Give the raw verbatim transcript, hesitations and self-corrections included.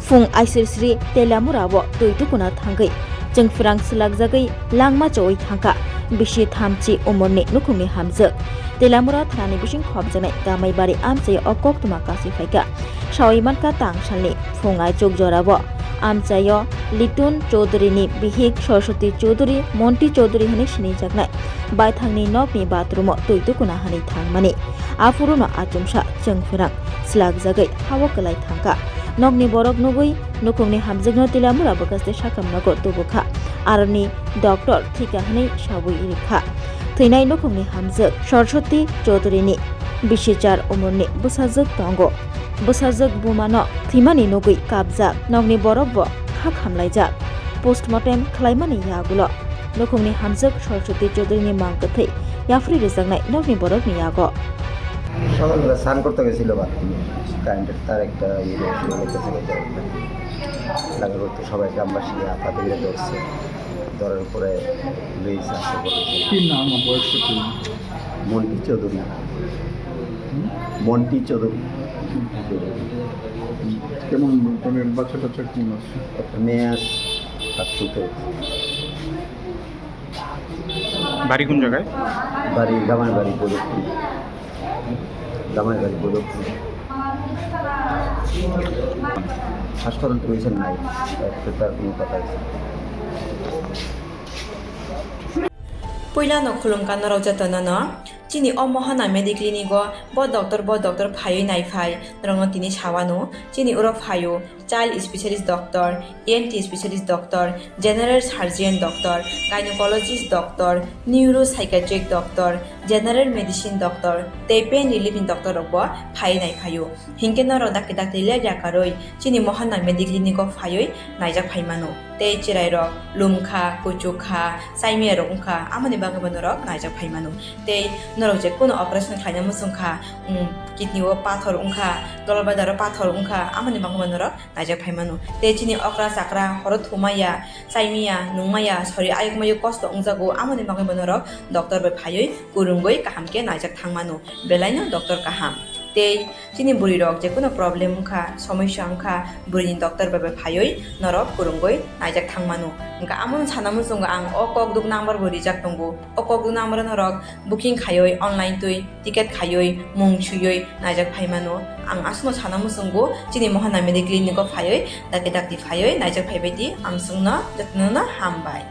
Phung aisir sri Telamura o twi tukuna thangwi chwngphrang swlakjagwi langma chowui thangkha bisi thamchi umorni nukhungni hamjwk. Telamura thanani bising khopjaknai Kamaibari amchaio o koktwma kasui phaikha. Sawi mankha tangsalni phung aichuk jorao amchaio Litun Chowdhury ni bihik Saraswati Chowdhury, Monti Chowdhury hwnwi sinijaknai baithangni nokni bathroom o twi tukuna hwnwi thangmani. Aphuruno achomsa chwngphrang swlakjagwi hao kwlai thangkha. Nokni borok nugwi nukhungni hamjwkno Telamura bwkhaste sakhamnogo tubukha. Aroni doctor thika hwnwi sabwi rikha. Thwinai nukhungni hamjwk Saraswati Chowdhury ni bisi char umorni bwsajwk tongo. Bwsajwk bumano thwimani nugwi kapjak. Nokni borok bo kha khamlaijak. Postmortem khlaimani yagulo nukhungni hamjwk Saraswati Chowdhury ni mang kwthwi yaphri rwjaknai nokni borokni yago. সকালবেলা স্নান করতে গেছিল বাথরুমে, কারেন্টের তার একটা ইয়ে ছিল, লেগেছে, লাগা করতে সবাই গ্রামবাসী হাতাহাতি করে ধরছে। ধরার পরে পুলিশ আসে, বলেছে কি নাম আর বয়স কত? মন্টি চৌধুরী। হুম? মন্টি চৌধুরী। কেমন, মানে, বাচ্চা টাচ্চা কেমন আছে? একটা মেয়ে আছে, তার সাথে। বাড়ি কোন জায়গায়? বাড়ি জামাইবাড়ি, বদরপুর। জামাইবাড়ি, বদরপুর। হাসপাতাল তো রয়েছে নাই, একটা তার কোনো কথা আছে। Puilano khulumkha norok jotono no. Chini o Mohana Medi Clinic o bo doctor, bo doctor phaiwi naiphai, norokno tini sawano. Chini oro phaio child specialist doctor, E N T specialist doctor, general surgeon doctor, gynecologist doctor, neuropsychiatric doctor, general medicine doctor, tei pain relief ni doctor rok bo phaiwi naiphaio. Hinkhe norok dakti dakti lepya karwi chini Mohana Medi Clinic o phaiwi naijak phaimano. Tei chwrairok lumkha, kuchukha, chaimiyarok wngkha, amoni bagwi bo norok naijak phaimano. Tei norok je kuno operation khlaina muchungkha, um, kidney o pathor wngkha, dolbadaro pathor wngkha, amoni bagwi bo norok naijak phaimano. Tei chini okra chakra horo thumaya, chaimaya, nungmaya, sori ayukmayo kosto wngjago, amoni bagwi bo norok doctor bai phaiwi kwrwngwi kaham khe naijak thangmano. Belaino doctor kaham. Tei chini bwrwi rok je kuno problem wngkha, somosya wngkha, bwrwini doctor bai bai phaiwi norok kwrwngwi naijak thangmano. Wngkha amono sana muchungo ang o kokduk number bo rijak tongo. O kokduk number o norok booking khaiwi online twi ticket khaiwi mung suiwi naijak phaimano. Ang aswkno sana muchungo chini Mohana Medi Clinic o phaiwi dakti dakti phaiwi naijak phaibaidi ang chwngno jotono no hambai.